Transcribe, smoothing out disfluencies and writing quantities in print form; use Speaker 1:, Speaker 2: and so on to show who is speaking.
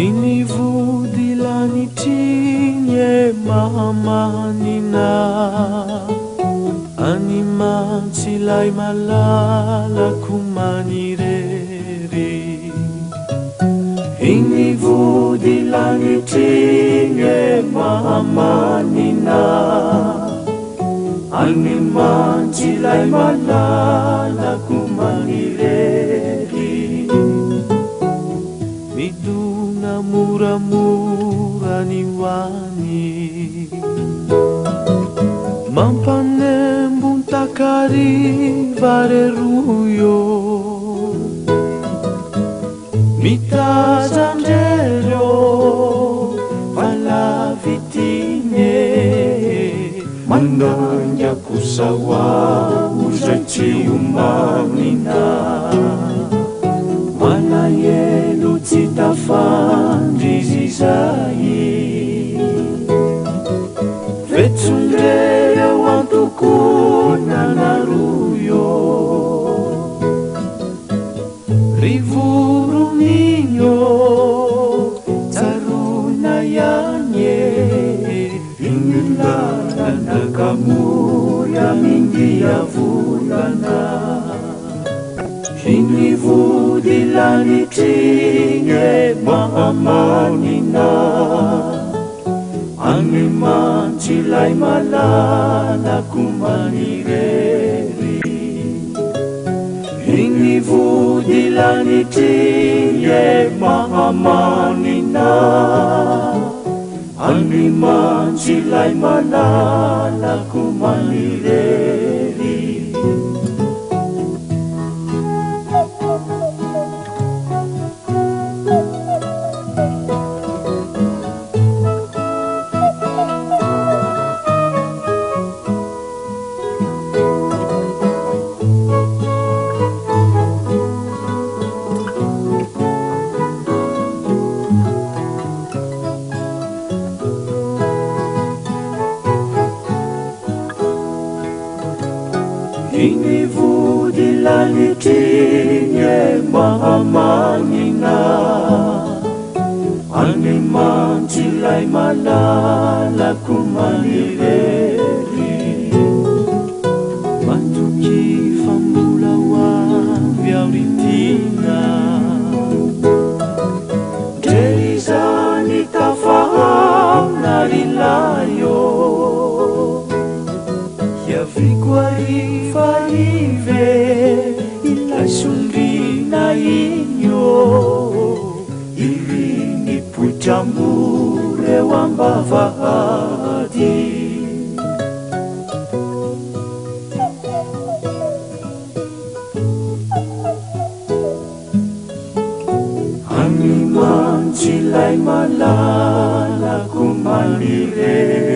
Speaker 1: Iny vody lanitr'iny e mahamanina, Any mantsy ilay malalako manirery. Iny vody lanitr'iny e mahamanina, Any mantsy ilay malalako manirery. Midona moramora ny ho any, Mampanembon-takariva re roy ô. Mitazan-drery ô, fa lavitiny e. Manainga kosa ho aho izay tsy omanina. Malahelo tsy tafandry izy izay. Vetsondreo eo an-tokonana roy ô. Ry vorominy ô, tsaroana ihany e. Iny lalana kamory amindia volana. Iny vody lanitr'iny e mahamanina. Any mantsy ilay malalako manirery. Iny vody lanitr'iny e mahamanina. Any mantsy ilay malalako manirery. Iny vody lanitr'iny e mahamanina. Any mantsy ilay malalako manirery. Matoky fa mbola ho avy aho ry tiana. Ndre izany tafahaona ry lahy ô. Hiaviako harivariva e, ilay sondriana iny ô. Iry nipoitra mora eo am-bavahady. Any mantsy ilay malalako manirery.